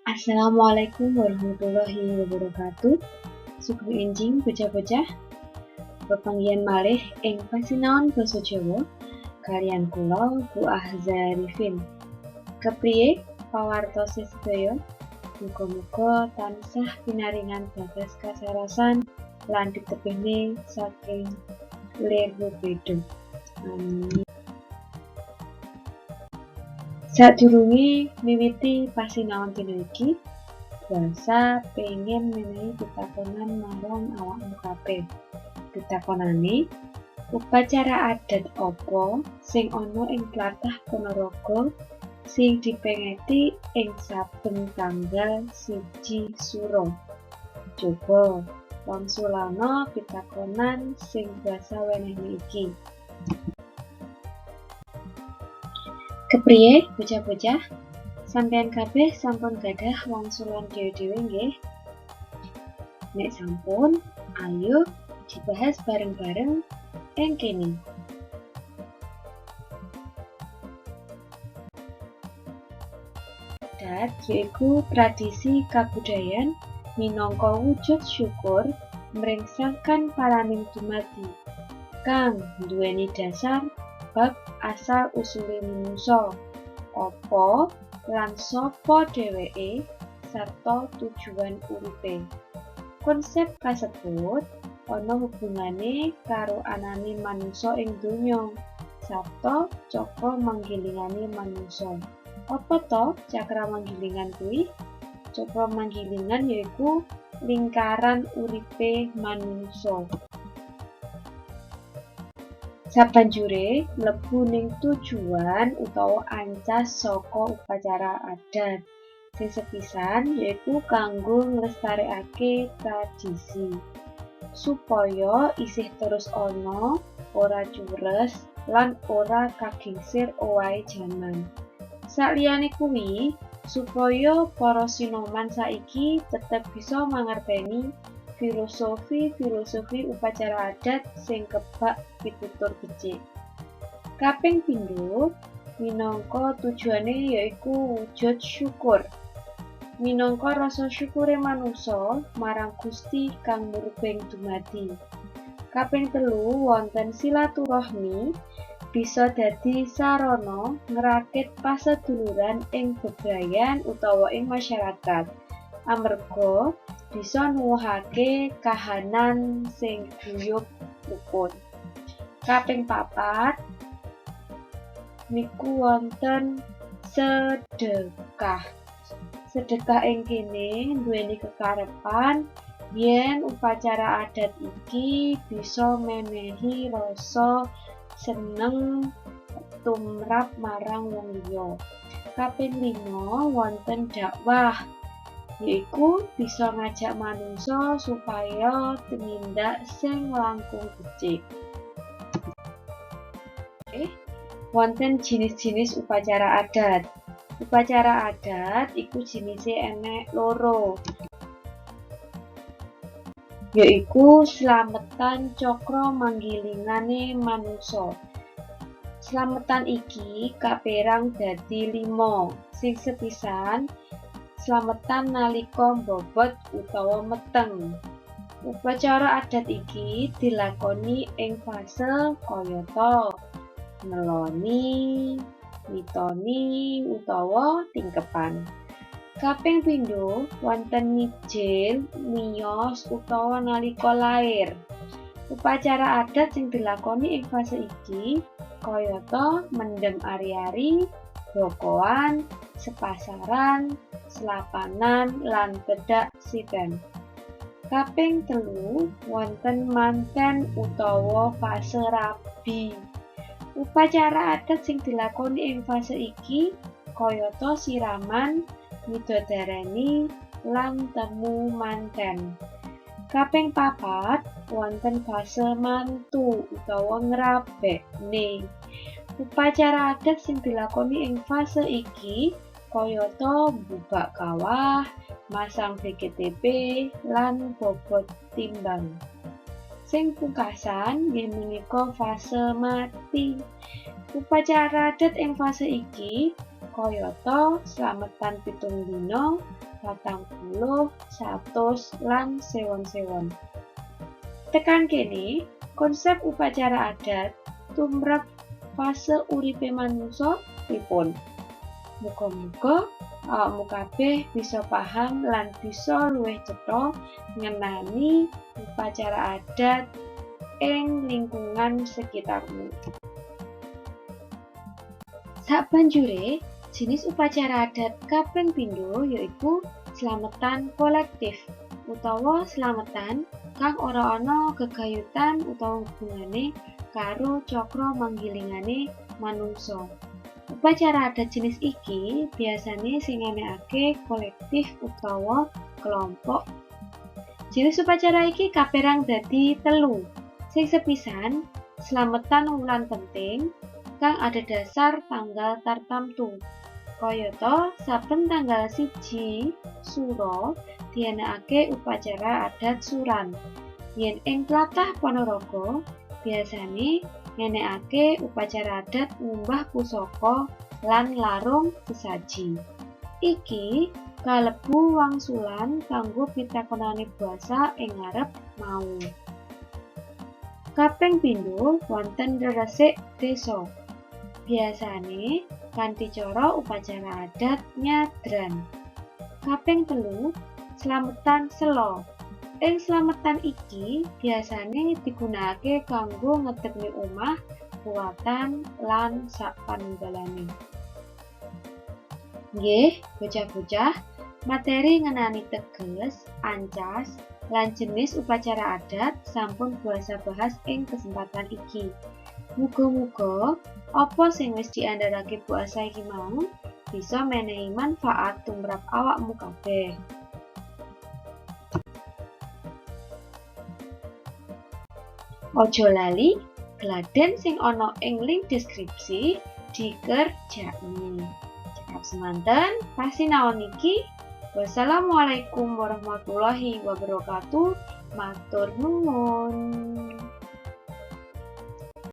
Assalamualaikum warahmatullahi wabarakatuh. Sugeng enjing bocah-bocah. Pepanggihan malih ing pasinaon basa Jawa kaliyan kula Bu Ahzarifin. Kepriye pawartose sedaya? Muga-muga tansah pinaringan bagas kasarasan lan ditebihne saking lir beda. Amin. Sadurunge miwiti pasinaon dina iki, Basa pengen menehi pitakonan marang awakmu kabeh. Pitakonane, upacara adat apa sing ana ing tlatah Ponorogo sing dipengeti ing saben tanggal 1 Suro? Coba wangsulana pitakonan sing basa wenehne iki. Kepriye bocah-bocah? Sampeyan kabeh sampun gadah wangsulan dhewe-dhewe nggih? Nek sampun, ayo dibahas bareng-bareng ing kene. Adat yaiku tradisi kabudayan minangka wujud syukur mring sangkan paraning dumadi kang nduweni dasar bab asal usule manungsa, apa lan sapa dheweke sarta tujuan uripe. Konsep kasebut ana hubungane karo anane manungsa ing donya sarta cakra manggilingane manungsa. Apa to cakra manggilingan kuwi? Cakra manggilingan yaiku lingkaran uripe manungsa. Sabanjure mlebu ning tujuan utawa ancas saka upacara adat. Sing sepisan yaiku kanggo nglestarekake tradisi supaya isih terus ana, ora cures lan ora kagingsir owahe jaman. Saliyane kuwi, supaya para sinoman saiki tetep bisa mangerteni filosofi-filosofi upacara adat sing kebak pitutur becik. Kaping pindho, minangka tujuane yaiku wujud syukur. Minangka rasa syukure manungsa marang Gusti kang murbeng dumadi. Kaping telu wonten silaturahmi bisa dadi sarana ngrakit paseduluran ing bebrayan utawa ing masyarakat. Amarga bisa nuwuhake kahanan sing guyub rukun. Kaping papat niku wonten sedekah. Sedekah ing kene nduweni kekarepan yen upacara adat iki bisa menehi rasa seneng tumrap marang wong liya. Kaping 5 wonten dakwah, yaiku bisa ngajak manungsa supaya tumindak sing langkung becik. Wonten jinis-jinis upacara adat. Upacara adat iku jinise enek loro, yaiku slametan cakra manggilingane manungsa. Slametan iki kaperang dadi 5. Sing sepisan, slametan nalika mbobot utawa meteng. Upacara adat iki dilakoni ing fase kayata ngeloni, mitoni utawa tingkepan. Kaping pindho wonten mijil, miyos utawa nalika lair. Upacara adat sing dilakoni ing fase iki kayata mendem ari-ari, bokoan, sepasaran, selapanan lan tedak siten. Kaping 3 wonten manten utawa fase rabi. Upacara adat sing dilakoni ing fase iki kayata siraman, midodareni lan temu manten. Kaping 4 wonten fase mantu utawa ngrabekne. Upacara adat sing dilakoni ing fase iki kayata mbubak kawah, masang BKTP, lan bobot timbang. Sing pungkasan nggih menika fase mati. Upacara adat ing fase iki Kayata slametan 7 dina, 40, 100 lan sewon-sewon. Tekan kene, konsep upacara adat tumrap fase uripe manungsa pripun? Muga-muga awakmu kabeh bisa paham lan bisa luwih cetha ngenani upacara adat ing lingkungan sekitarmu. Sabanjure, jenis upacara adat kaping pindho yaiku slametan kolektif utawa slametan kang ora ana gegayutan utawa hubungane karo cakra manggilingane manungsa. Upacara adat jenis iki biasane sing ngenekake kolektif utawa kelompok. Jenis upacara iki kaperang dadi 3. Sing sepisan, slametan wulan penting kang adhedhasar tanggal tartamtu. Kayata saben tanggal 1 Suro dianakake upacara adat suran. Yen ing tlatah Ponorogo biasane ngenekake upacara adat ngumbah pusaka lan larung sesaji. Iki kalebu wangsulan kanggo pitakonane basa ing ngarep mau. Kaping pindho wonten reresik desa. Biasane kanthi cara upacara adat nyadran. Kaping 3, slametan sela. Ing slametan iki biasane digunakake kanggo ngedekne omah, ruwatan lan sapanunggalane. Nggih, bocah-bocah, materi ngenani teges, ancas, lan jenis upacara adat sampun Bu Asa bahas ing kesempatan iki. Muga-muga apa sing wis diandharake Bu Asa iki mau bisa menehi manfaat tumrap awakmu kabeh. Ojo lali, gladen sing ana ing link deskripsi dikerjakne. Cekap semanten, pasinaon iki. Wassalamualaikum warahmatullahi wabarakatuh. Matur nuwun.